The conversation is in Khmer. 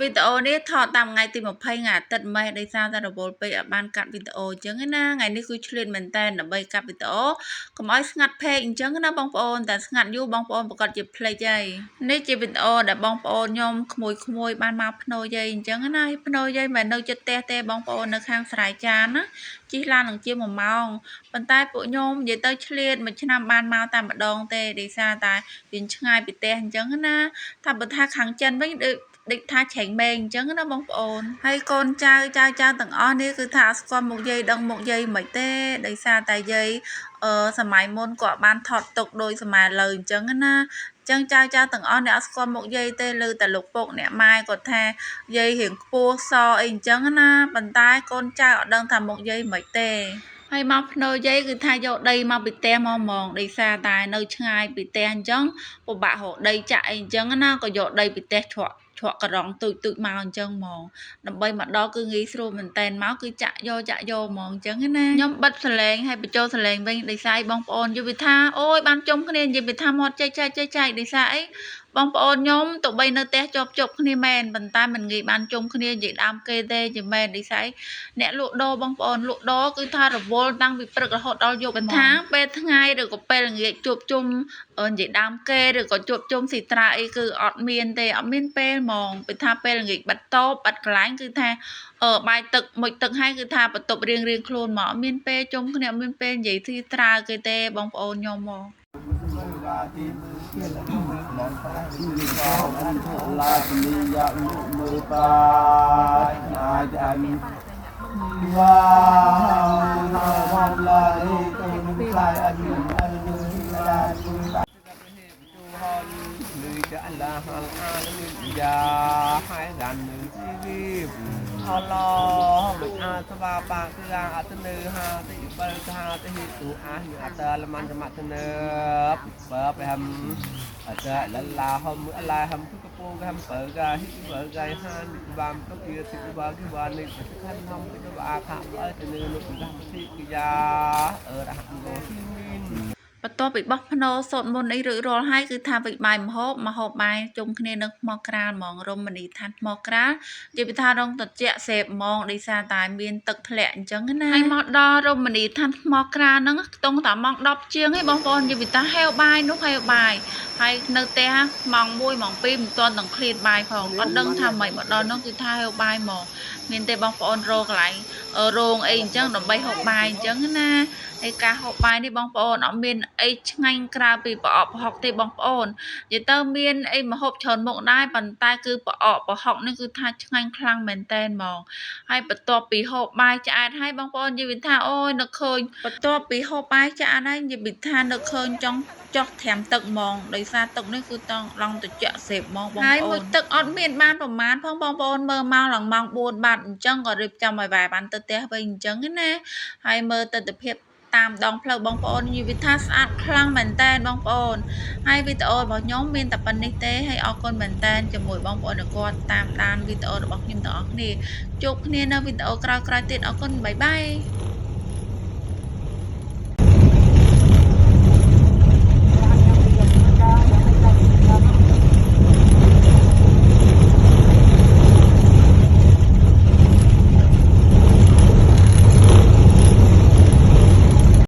វីដេអូនេះថតតាមថ្ងៃទី20ថ្ងៃអាទិត្យម៉េះដោយសារតែរវល់ពេកអត់បានកាត់វីដេអូអញ្ចឹងណាថ្ងៃនេះគឺឆ្លៀតមែនតើដើម្បីកាត់វីដេអូកុំឲ្យស្ងាត់ពេកអញ្ចឹងណាបងប្អូនតែស្ងាត់យូរបងប្អូនប្រកាសជាភ្លេចហើយនេះជាវីដេអូដែលបងប្អូនខ្ញុំក្មួយក្មួយបានមកភ្នោយាយអញ្ចឹងណាភ្នោយាយមិននៅចិត្តផ្ទះទេបងប្អូននៅខាងស្រែចានណាជិះឡាននឹងជា1ម៉ោងប៉ុន្តែពួកខ្ញុំនិយាយទៅឆ្លៀតមួយឆ្នាំបានមកតែម្ដងទេដោយសារតែវាឆ្ងាយពីផ្ទះអញ្ចឹងណាថាបើថាខាងចិនវិញដូចដូចថាច្រែងមេងអញ្ចឹងណាបងប្អូនហើយកូនចៅចៅចៅទាំងអស់នេះគឺថាអត់ស្គាល់មុខយាយដឹងមុខយាយមិនទេដោយសារតែយាយអឺសម័យមុនគាត់បានថតទុកដោយសម័យឥឡូវអញ្ចឹងណាចឹងចៅចៅទាំងអស់អ្នកអត់ស្គាល់មុខយាយទេលើតែលោកពុកអ្នកម៉ែគាត់ថាយាយរៀងខ្ពស់សអីអញ្ចឹងណាប៉ុន្តែកូនចៅអត់ដឹងថាមុខយាយមិនទេហើយមកភ្នោយាយគឺថាយកដីមកពីផ្ទះមកហ្មងដោយសារតែនៅឆ្ងាយពីផ្ទះអញ្ចឹងពិបាករកដីចាក់អីអញ្ចឹងណាក៏យកដីពីផ្ទះជ្រក់ជ្រក់ករងទូចទូចមកអញ្ចឹងហ្មងដើម្បីមកដល់គឺងាយស្រួលមែនតែនមកគឺចាក់យកចាក់យកហ្មងអញ្ចឹងណាខ្ញុំបិទសលេងហើយបញ្ចូលសលេងវិញដោយសារបងប្អូនយល់វាថាអូយបានជុំគ្នានិយាយវាថាមាត់ចែកចែកចែកចែកដោយសារអីបងប្អូនខ្ញុំទោះបីនៅផ្ទះជាប់ជប់គ្នាមែនប៉ុន្តែមិនងាយបានជុំគ្នានិយាយដើមគេទេជាមែនដោយសារអ្នកលក់ដូរបងប្អូនលក់ដូរគឺថារវល់តាំងពីព្រឹករហូតដល់យប់មិនថាពេលថ្ងៃឬក៏ពេលល្ងាចជួបជុំនិយាយដើមគេឬក៏ជួបជុំស៊ីត្រាអីគឺអត់មានទេអត់មានពេលហ្មងពេលថាពេលល្ងាចបិទតូបបិទកន្លែងគឺថាអឺបាយទឹកមុជទឹកហើយគឺថាបន្ទប់រៀងរៀងខ្លួនមកអត់មានពេលជុំគ្នាអត់មានពេលនិយាយស៊ីត្រាគេទេបងប្អូនខ្ញុំហ្មង ឡានីយ៉ានុមើបាអាចអនវ៉ាវ៉ាឡារីទៅនឹងខ្លាយអនអនឡានុលឺចាឡាហាល់អាលមីយ៉ាហើយដាននឹងជីវីអឡមិនអាស្វាបាគឺអាអតនឺហាតិបើកាតិហិទុអាយអតលមន្តមតនើបើបហំអតលឡាហំអឡាហំទុកពងហំបើកាហិបើកាហានិបាមទុគាតិបាគបានិបតិខណ្ឌហំពិបាខអតនឺនុកម្មសិគយាអរហង្គោស៊ីមីន បន្ទាប់ពីបោះភ្នោសូត្រមន្តអីរួចរាល់ហើយគឺថាវិចបាយម្ហូបមកហូបបាយជុំគ្នានៅថ្មក្រាលហ្មងរមណីយដ្ឋានថ្មក្រាលនិយាយពីថារងត្រជាក់សេបហ្មងដោយសារតែមានទឹកធ្លាក់អញ្ចឹងណាហើយមកដល់រមណីយដ្ឋានថ្មក្រាលហ្នឹងខ្ទង់តែម៉ោង10ជាងឯងបងប្អូននិយាយពីថាហេវបាយនោះហេវបាយហើយនៅផ្ទះម៉ោង1ម៉ោង2មិនទាន់ទាំងឃ្លានបាយផងអត់ដឹងថាម៉េចមកដល់ហ្នឹងគឺថាហេវបាយហ្មងមានទេបងប្អូនរកកន្លែងរោងអីអញ្ចឹងដើម្បីហូបបាយអញ្ចឹងណាហើយការហូបបាយនេះបងប្អូនអត់មានអីឆ្ងាញ់ក្រៅពីប្រអប់ប្រហុកទេបងប្អូននិយាយទៅមានអីម្ហូបច្រើនមុខដែរប៉ុន្តែគឺប្រអប់ប្រហុកនេះគឺថាឆ្ងាញ់ខ្លាំងមែនតែនហ្មងហើយបន្ទាប់ពីហូបបាយឆ្អែតហើយបងប្អូននិយាយថាអូយនឹកឃើញបន្ទាប់ពីហូបបាយឆ្អែតហើយនិយាយថានឹកឃើញចង់ចោះត្រាំទឹកហ្មងដោយសារទឹកនេះគឺតង់ឡង់ត្រជាក់សេបហ្មងបងប្អូនហើយមួយទឹកអត់មានបានប្រមាណផងបងប្អូនមើលមកឡើងម៉ោង4បាត់អញ្ចឹងក៏រៀបចំឲ្យវាយបានទៅផ្ទះវិញអញ្ចឹងណាហើយមើលទិដ្ឋភាពតាមដងផ្លូវបងប្អូននិយាយថាស្អាតខ្លាំងមែនតើបងប្អូនហើយវីដេអូរបស់ខ្ញុំមានតែប៉ុណ្្នេះទេហើយអរគុណមែនតើជាមួយបងប្អូនដែលគាត់តាមដានវីដេអូរបស់ខ្ញុំទាំងអស់គ្នាជួបគ្នានៅវីដេអូក្រោយៗទៀតអរគុណ bye bye.